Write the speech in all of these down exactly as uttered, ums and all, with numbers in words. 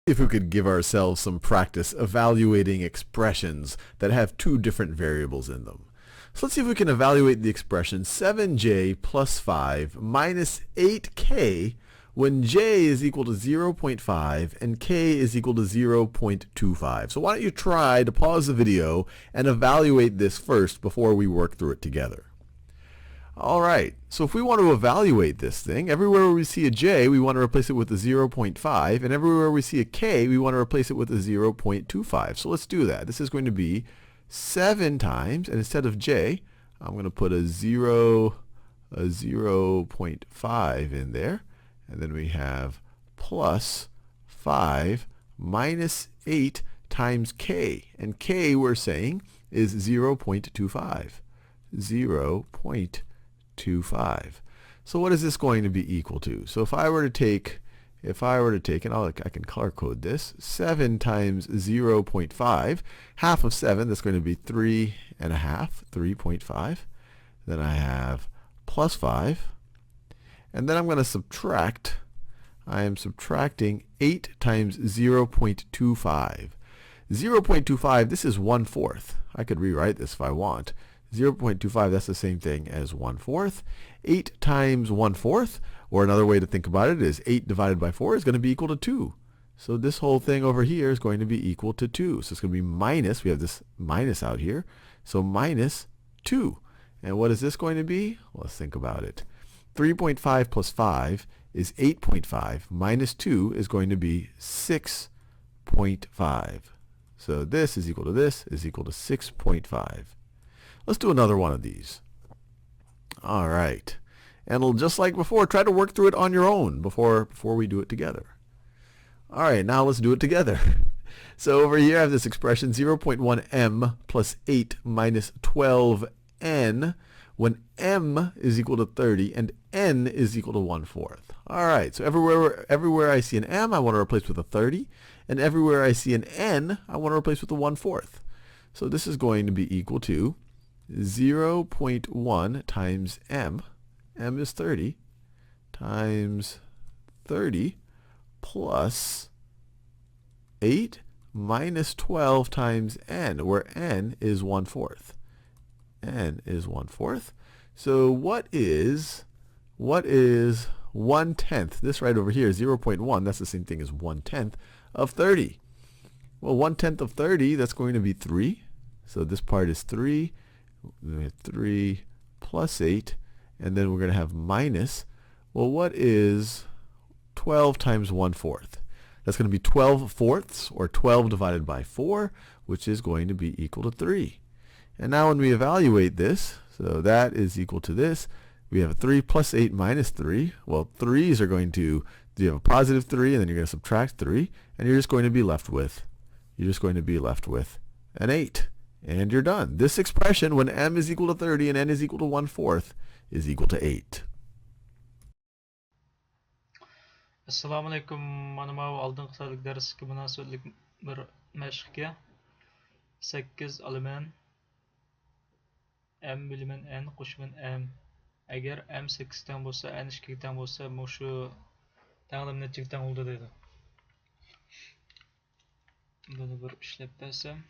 if we could give ourselves some practice evaluating expressions that have two different variables in them. So let's see if we can evaluate the expression seven j plus five minus eight k when j is equal to zero point five and k is equal to zero point two five. So why don't you try to pause the video and evaluate this first before we work through it together. All right, so if we want to evaluate this thing, everywhere we see a j, we want to replace it with a zero point five, and everywhere we see a k, we want to replace it with a zero point two five. So let's do that. This is going to be seven times, and instead of j, I'm going to put a zero, a zero point five in there, and then we have plus five minus eight times k, and k, we're saying, is zero point two five. zero point two five. So what is this going to be equal to? So if I were to take, if I were to take, and I'll, I can color code this, seven times zero point five, half of seven, that's going to be three and a half, three point five. Then I have plus five. And then I'm going to subtract. I am subtracting eight times zero point two five. Zero point two five, this is one fourth. I could rewrite this if I want. Zero point two five, that's the same thing as one fourth. Eight times one fourth, or another way to think about it is eight divided by four is going to be equal to two. So this whole thing over here is going to be equal to two. So it's going to be minus, we have this minus out here, so minus two. And what is this going to be? Let's think about it. Three point five plus five is eight point five, minus two is going to be six point five. So this is equal to this is equal to six point five. Let's do another one of these. All right. And just like before, try to work through it on your own before, before we do it together. All right, now let's do it together. So over here, I have this expression, zero point one m plus eight minus twelve n, when m is equal to thirty and n is equal to one fourth. All right, so everywhere, everywhere I see an m, I want to replace with a thirty, and everywhere I see an n, I want to replace with a one fourth. So this is going to be equal to zero point one times m, m is thirty, times thirty plus eight minus twelve times n, where n is one fourth. N is one fourth. So what is, what is one tenth? This right over here, zero point one, that's the same thing as one tenth of thirty. Well, one tenth of thirty, that's going to be three. So this part is three, three plus eight, and then we're going to have minus. Well, what is twelve times one fourth? That's going to be twelve fourths, or twelve divided by four, which is going to be equal to three. And now when we evaluate this, so that is equal to this, we have three plus eight minus three. Well, threes are going to, you have a positive three, and then you're going to subtract three, and you're just going to be left with, you're just going to be left with an eight. And you're done. This expression, when m is equal to thirty and n is equal to one fourth, is equal to eight. ئەسسالامۇئەلەيكۇم. مانا ماۋۇ ئالدىنقى سائەتلىك دەرسكە مۇناسىۋەتلىك بىر مەشىقكە. سەككىز ئالىمەن، ئەم بۆلىمەن ئەن قوشىمەن ئەم. ئەگەر ئەم سەككىزگە تەڭ بولسا، ئەن ئىككىگە تەڭ بولسا، مۇشۇ تەڭلىمە نەچچىگە تەڭ بولىدۇ دەيدۇ. بۇنى بىر ئىشلەپ بەرسەم،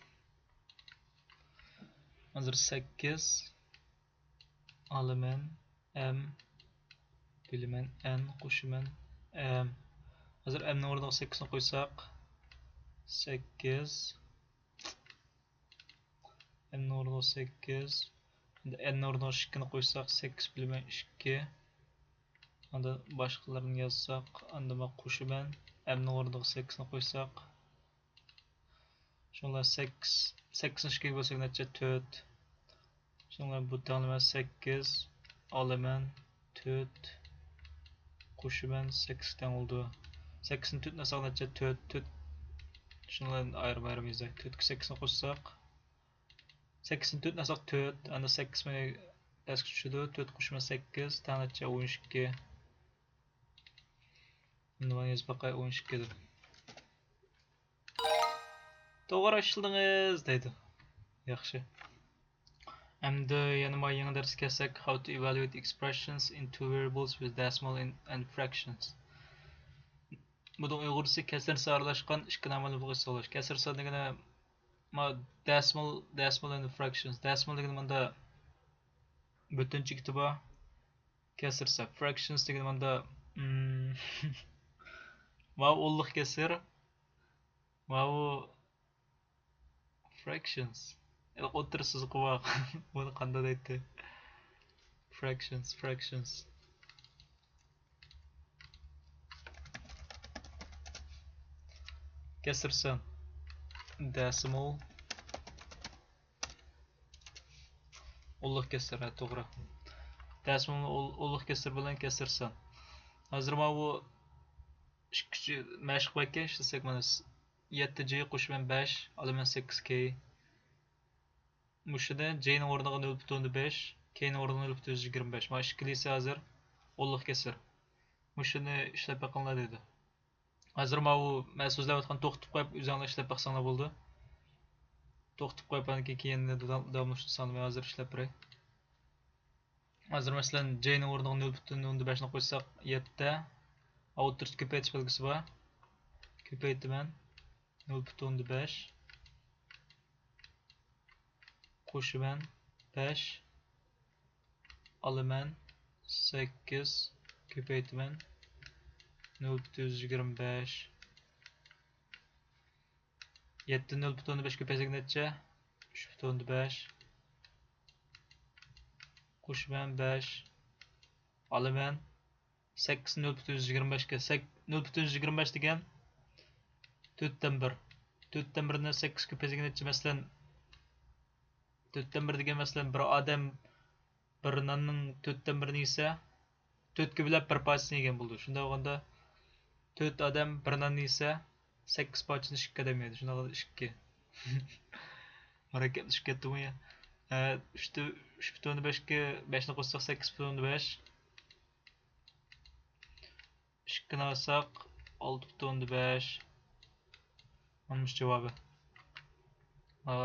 ھازىر سەككىز ئالىمەن، ئەم بۆلىمەن ئەن قوشىمەن ئەم. ھازىر ئەمنىڭ ئورنىغا سەككىزنى قويساق، سەككىز، ئەمنىڭ ئورنىغا سەككىز، ئەمدى ئەننىڭ ئورنىغا ئىككىنى قويساق، سەككىز بۆلىمەن ئىككى. ئاندىن باشقىلىرىنى يازساق، ئاندىن قوشىمەن، ئەمنىڭ ئورنىغا سەككىزنى قويساق، شۇڭلار سەككىز، سەككىزنى ئىككىگە بۆلسەك نەچچە؟ تۆت. شۇڭلار بۇ تەڭلىمە سەككىز ئالىمەن تۆت قوشىمەن سەككىزگە تەڭ بولىدۇ. سەككىزنى تۆتتىن ئالساق نەچچە؟ تۆت. تۆت. شۇڭلار ئايرىم ئايرىم يېزاي. تۆتكە سەككىزنى قوشساق، سەككىزنى تۆتتىن ئالساق تۆت، ئەمدى سەككىز پەسكە چۈشىدۇ. تۆت قوشىمەن سەككىز تەڭ نەچچە؟ ئون ئىككى. ئەمدى مانا يېزىپ باقاي، ئون ئىككى دەپ. توغرا ئىشلىدىڭىز دەيدۇ. ياخشى. ئەمدى يەنە ما يېڭى دەرسكە كەلسەك، how to evaluate expressions in two variables with decimal and fractions. بۇنىڭ ئۇيغۇرچىسى كەسىر سان ئارىلاشقان ئىككى نامايىنى بىلەن ھېسابلاش. كەسىر سان دېگىنى، ما، دەسىمال، دەسىمال ئەند فراكشنس. دەسىمال دېگىنى مۇندا بۈتۈنچە ئىككى بار. كەسىر سان. فراكشنس دېگىنى مۇندا، مم، ماۋۇ ئونلۇق كەسىر. ماۋۇ فراكشنس. ئوتتۇرا سىزىقى بار. بۇنى قانداق دەيتتى؟ فراكشنس، فراكشنس. كەسىر سان. دەسىمال. ئونلۇق كەسىر، ھە، توغرا. دەسىمال ئون-، ئونلۇق كەسىر بىلەن كەسىر سان. ھازىر ماۋۇ ئىككى مەشىق باركەن، ئىشلىسەك مانا، يەتتە جى قوشىمەن بەش، ئالىمەن سەككىز كى. مۇشۇنى جىنىڭ ئورنىغا نۆل پۈتۈن ئوندىن بەش، كىنىڭ ئورنىغا نۆل پۈتۈن يۈز يىگىرمە بەش. مانا ئىككىلىسى ھازىر ئونلۇق كەسىر. مۇشۇنى ئىشلەپ بېقىڭلار دەيدۇ. ھازىر ماۋۇ مەن سۆزلەۋاتقان توختىتىپ قويۇپ، ئۆزۈڭلار ئىشلەپ باقساڭلار بولىدۇ. توختىتىپ قويۇپ، ئاندىن كېيىن داۋاملىشىپ ساڭلار، مەن ھازىر ئىشلەپ بېرەي. ھازىر مەسىلەن، جىنىڭ ئورنىغا نۆل پۈتۈن ئوندىن بەشنى قويساق، يەتتە. ئوتتۇرىسىدا كۆپەيتىش بەلگىسى بار. كۆپەيتىمەن. نۆل پۈتۈن ئوندىن بەش. قوشىمەن بەش. ئالىمەن سەككىز. كۆپەيتىمەن. نۆل پۈتۈن يۈز يىگىرمە بەش. يەتتە نۆل پۈتۈن ئوندىن بەش كۆپەيتسەك نەچچە؟ ئۈچ پۈتۈن ئوندىن بەش. قوشىمەن بەش. ئالىمەن سەككىز. نۆل پۈتۈن يۈز يىگىرمە بەشكە سەك-، نۆل پۈتۈن يۈز يىگىرمە بەش دېگەن تۆتتىن بىر. تۆتتىن بىرنى سەككىز كۆپەيتسەك نەچچە؟ مەسىلەن، تۆتتىن بىر دېگەن، مەسىلەن، بىر ئادەم بىر ناننىڭ تۆتتىن بىرىنى يېسە، تۆتكە بۆلۈپ بىر پارچىسىنى يېگەن بولىدۇ. شۇنداق بولغاندا، تۆت ئادەم بىر ناننى يېسە، سەككىز پارچىنى ئىككى ئادەم يەيدۇ. شۇنداق بولغاندا ئىككى. مۇرەككەپلىشىپ كەتتىمۇ يا؟ ئۈچتە، ئۈچ پۈتۈن ئوندىن بەشكە بەشنى قوشساق، سەككىز پۈتۈن ئوندىن بەش. ئىككىنى ئالساق، ئالتە پۈتۈن ئوندىن بەش. مانا مۇشۇ جاۋابى. ما،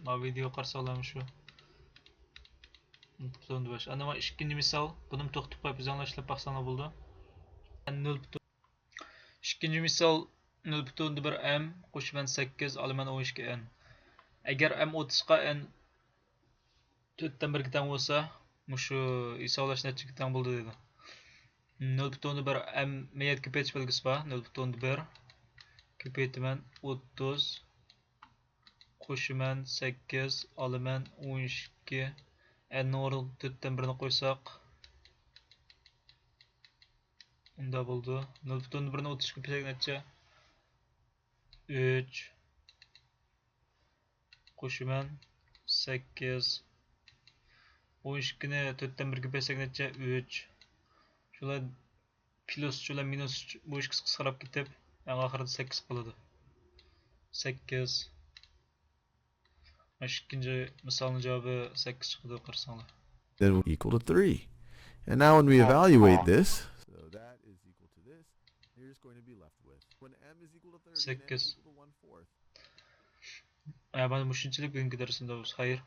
ما ۋىدېو قارىساڭلار مۇشۇ. ئالتە پۈتۈن ئوندىن بەش. ئەنە مانا ئىككىنچى مىسال. بۇنىمۇ توختىتىپ قويۇپ، ئۆزۈڭلار ئىشلەپ باقساڭلار بولىدۇ. نۆل پۈتۈن. ئىككىنچى مىسال، نۆل پۈتۈن ئوندىن بىر ئەم، قوشىمەن سەككىز، ئالىمەن ئون ئىككى ئەن. ئەگەر ئەم ئوتتۇزغا، ئەن تۆتتىن بىرگە تەڭ بولسا، مۇشۇ ھېسابلاش نەتىجىگە تەڭ بولىدۇ دەيدۇ. نۆل پۈتۈن ئوندىن بىر ئەمەلىيەت كۆپەيتىش بەلگىسى بار. نۆل پۈتۈن ئوندىن بىر كۆپەيتىمەن ئوتتۇز، قوشىمەن سەككىز، ئالىمەن ئون ئىككى. ئەننىڭ ئورنىغا تۆتتىن بىرنى قويساق، ئۇنداق بولىدۇ. نۆل پۈتۈن ئوندىن بىرنى ئوتتۇز كۆپەيتسەك نەچچە؟ ئۈچ. قوشىمەن سەككىز. ئون ئىككىنى تۆتتىن بىرگە كۆپەيتسەك نەچچە؟ ئۈچ. شۇلار پلۇس، شۇلار مىنۇس، بۇ ئىككىسى قىسقىراپ كېتىپ، ئەڭ ئاخىرىدا سەككىز قالىدۇ. سەككىز. مانا ئىككىنچى مىسالنىڭ جاۋابى سەككىز چىقىدۇ، قارىساڭلار. Then equal to three. And now when we evaluate this, so that is equal to this. You're just going to be left with when m is equal to thirty and n is equal to one fourth. ھە، مانا مۇشۇنچىلىك بۈگۈنكى دەرسىمىز. خەير.